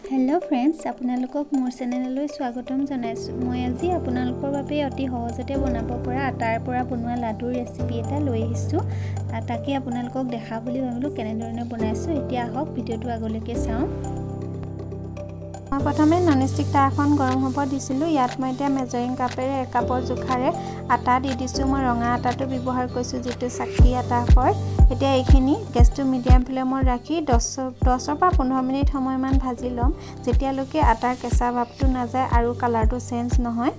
Hello' friends, আপোনালোকক মোৰ চেনেললৈ স্বাগতম জনাইছোঁ। মই আজি আপোনালোকৰ বাবে অতি সহজতে বনাব পৰা আটাৰ পৰা বনোৱা লাডুৰ ৰেচিপি এটা লৈ আহিছোঁ। তাকে আপোনালোকক দেখাওঁ বুলি ভাবিলোঁ কেনেধৰণে বনাইছোঁ। এতিয়া আহক ভিডিঅ'টো আগলৈকে চাওঁ। মই প্ৰথমে নন ষ্টিক তাৱাখন গৰম হ'ব দিছিলোঁ। ইয়াত মই এতিয়া মেজাৰিং কাপেৰে একাপৰ জোখাৰে আটা দি দিছোঁ। মই ৰঙা আটাটো ব্যৱহাৰ কৰিছোঁ, যিটো চাকি আটা কয়। এতিয়া এইখিনি গেছটো মিডিয়াম ফ্লেমত ৰাখি 10ৰ পৰা 15 মিনিট সময়মান ভাজি ল'ম, যেতিয়ালৈকে আটাৰ কেঁচা ভাৱটো নাযায় আৰু কালাৰটো চেঞ্জ নহয়।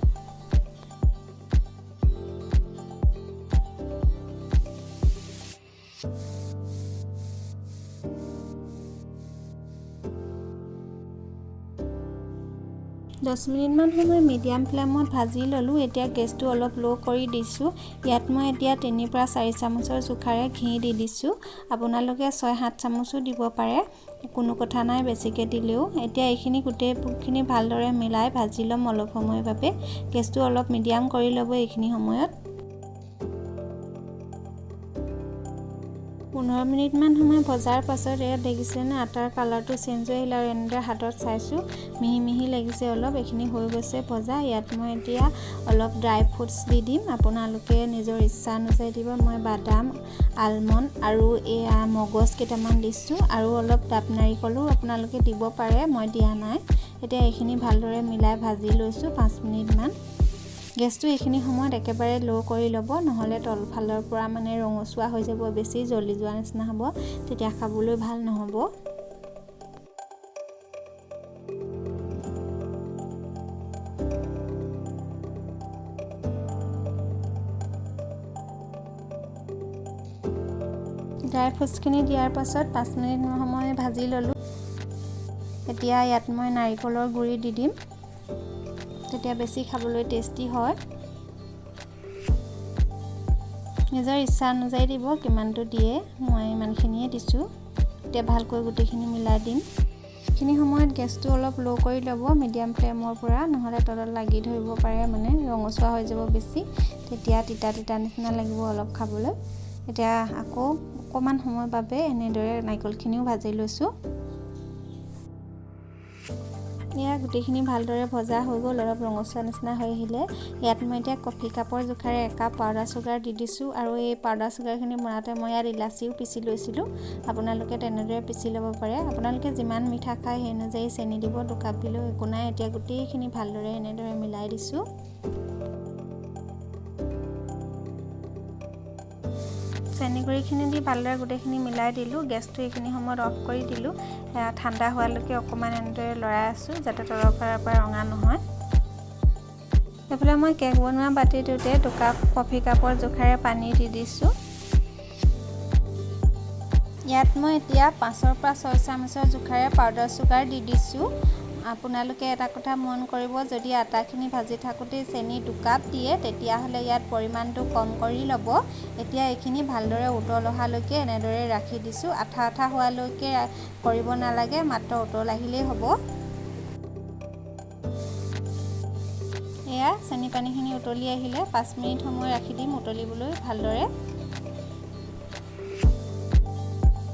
10 মিনিটমান সময় মিডিয়াম ফ্লেমত ভাজি ল'লোঁ। এতিয়া গেছটো অলপ ল' কৰি দিছোঁ। ইয়াত মই এতিয়া 3ৰ পৰা 4 চামুচৰ জোখাৰে ঘি দি দিছোঁ। আপোনালোকে 6-7 চামুচো দিব পাৰে, কোনো কথা নাই বেছিকৈ দিলেও। এতিয়া এইখিনি গোটেইখিনি ভালদৰে মিলাই ভাজি ল'ম অলপ সময়ৰ বাবে। গেছটো অলপ মিডিয়াম কৰি ল'ব এইখিনি সময়ত। 15 মিনিটমান সময় ভজাৰ পাছত ইয়াত দেখিছেনে, আটাৰ কালাৰটো চেঞ্জ হৈ আহিলে আৰু এনেদৰে হাতত চাইছোঁ, মিহি মিহি লাগিছে অলপ। এইখিনি হৈ গৈছে ভজা। ইয়াত মই এতিয়া অলপ ড্ৰাই ফ্ৰুটছ দি দিম। আপোনালোকে নিজৰ ইচ্ছা অনুযায়ী দিব। মই বাদাম, আলমণ্ড আৰু এয়া মগজ কেইটামান দিছোঁ আৰু অলপ ডাব নাৰিকলো আপোনালোকে দিব পাৰে, মই দিয়া নাই। এতিয়া এইখিনি ভালদৰে মিলাই ভাজি লৈছোঁ 5 মিনিটমান। গেছটো এইখিনি সময়ত একেবাৰে ল' কৰি ল'ব, নহ'লে তলফালৰ পৰা মানে ৰঙচুৱা হৈ যাব, বেছি জ্বলি যোৱা নিচিনা হ'ব, তেতিয়া খাবলৈ ভাল নহ'ব। ড্ৰাই ফ্ৰুটছখিনি দিয়াৰ পাছত 5 মিনিট সময় ভাজি ল'লোঁ। এতিয়া ইয়াত মই নাৰিকলৰ গুড়ি দি দিম, তেতিয়া বেছি খাবলৈ টেষ্টি হয়। নিজৰ ইচ্ছা অনুযায়ী দিব কিমানটো দিয়ে, মই ইমানখিনিয়ে দিছোঁ। এতিয়া ভালকৈ গোটেইখিনি মিলাই দিম। এইখিনি সময়ত গেছটো অলপ ল' কৰি ল'ব মিডিয়াম ফ্লেমৰ পৰা, নহ'লে তলত লাগি ধৰিব পাৰে, মানে ৰঙচুৱা হৈ যাব বেছি, তেতিয়া তিতা তিতা নিচিনা লাগিব অলপ খাবলৈ। এতিয়া আকৌ অকণমান সময়ৰ বাবে এনেদৰে নাৰিকলখিনিও ভাজি লৈছোঁ। এয়া গোটেইখিনি ভালদৰে ভজা হৈ গ'ল, অলপ ৰঙচুৱা নিচিনা হৈ আহিলে। ইয়াত মই এতিয়া কফি কাপৰ জোখাৰে একাপ পাউডাৰ চুগাৰ দি দিছোঁ আৰু এই পাউডাৰ চুগাৰখিনি বনাওঁতে মই ইয়াত ইলাচিও পিচি লৈছিলোঁ। আপোনালোকে তেনেদৰে পিচি ল'ব পাৰে। আপোনালোকে যিমান মিঠা খায় সেই অনুযায়ী চেনি দিব, 2 কাপ দিলেও একো নাই। এতিয়া গোটেইখিনি ভালদৰে এনেদৰে মিলাই দিছোঁ। চেনি গুড়িখিনি দি ভালদৰে গোটেইখিনি মিলাই দিলোঁ। গেছটো এইখিনি সময়ত অফ কৰি দিলোঁ। ঠাণ্ডা হোৱালৈকে অকণমান এনেদৰে লৰাই আছোঁ, যাতে তলৰ ফালৰ পৰা ৰঙা নহয়। এইফালে মই কেক বনোৱা বাতিটোতে 2 কাপ কফি কাপৰ জোখাৰে পানী দি দিছোঁ। ইয়াত মই এতিয়া 5ৰ পৰা 6 চামুচৰ জোখাৰে পাউডাৰ চুগাৰ দি দিছোঁ। আপোনালোকে এটা কথা মন কৰিব, যদি আটাখিনি ভাজি থাকোঁতেই চেনি 2 কাপ দিয়ে, তেতিয়াহ'লে ইয়াত পৰিমাণটো কম কৰি ল'ব। এতিয়া এইখিনি ভালদৰে উতল অহালৈকে এনেদৰে ৰাখি দিছোঁ। আঠা আঠা হোৱালৈকে কৰিব নালাগে, মাত্ৰ উতল আহিলেই হ'ব। এয়া চেনি পানীখিনি উতলি আহিলে, 5 মিনিট সময় ৰাখি দিম উতলিবলৈ ভালদৰে।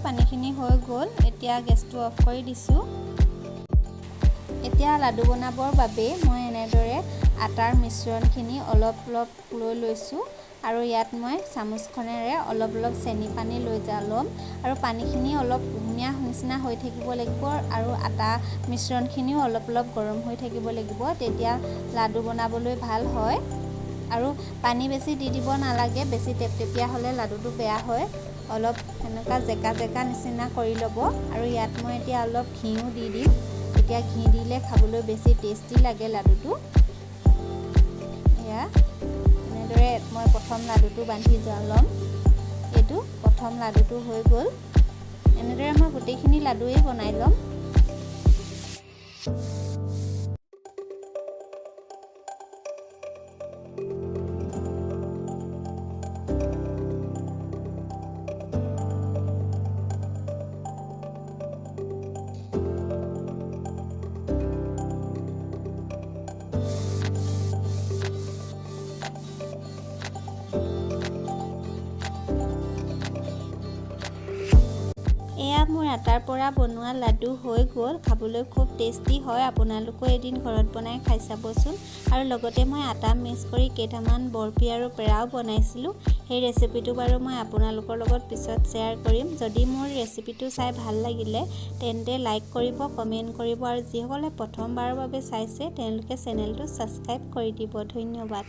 পানীখিনি হৈ গ'ল, এতিয়া গেছটো অফ কৰি দিছোঁ। এতিয়া লাডু বনাবৰ বাবে মই এনেদৰে আটাৰ মিশ্ৰণখিনি অলপ অলপ লৈ লৈছোঁ আৰু ইয়াত মই চামুচখনেৰে অলপ অলপ চেনি পানী লৈ ল'ম আৰু পানীখিনি অলপ কুহুমীয়া নিচিনা হৈ থাকিব লাগিব আৰু আটা মিশ্ৰণখিনিও অলপ অলপ গৰম হৈ থাকিব লাগিব, তেতিয়া লাডু বনাবলৈ ভাল হয়। আৰু পানী বেছি দি দিব নালাগে, বেছি টেপটেপীয়া হ'লে লাডুটো বেয়া হয়। অলপ সেনেকুৱা জেকা জেকা নিচিনা কৰি ল'ব। আৰু ইয়াত মই এতিয়া অলপ ঘিঁও দি দিম। এতিয়া ঘি দিলে খাবলৈ বেছি টেষ্টি লাগে লাডুটো। এয়া এনেদৰে মই প্ৰথম লাডুটো বান্ধি ল'ম। এইটো প্ৰথম লাডুটো হৈ গ'ল। এনেদৰে মই গোটেইখিনি লাডুৱেই বনাই ল'ম। এয়া মোৰ আটাৰ পৰা বনোৱা লাডু হৈ গ'ল। খাবলৈ খুব টেষ্টি হয়। আপোনালোকেও এদিন ঘৰত বনাই খাই চাবচোন। আৰু লগতে মই আটা মিক্স কৰি কেইটামান বৰফি আৰু পেৰাও বনাইছিলোঁ। সেই ৰেচিপিটো বাৰু মই আপোনালোকৰ লগত পিছত শ্বেয়াৰ কৰিম। যদি মোৰ ৰেচিপিটো চাই ভাল লাগিলে, তেন্তে লাইক কৰিব, কমেণ্ট কৰিব আৰু যিসকলে প্ৰথমবাৰৰ বাবে চাইছে, তেওঁলোকে চেনেলটো ছাবস্ক্ৰাইব কৰি দিব। ধন্যবাদ।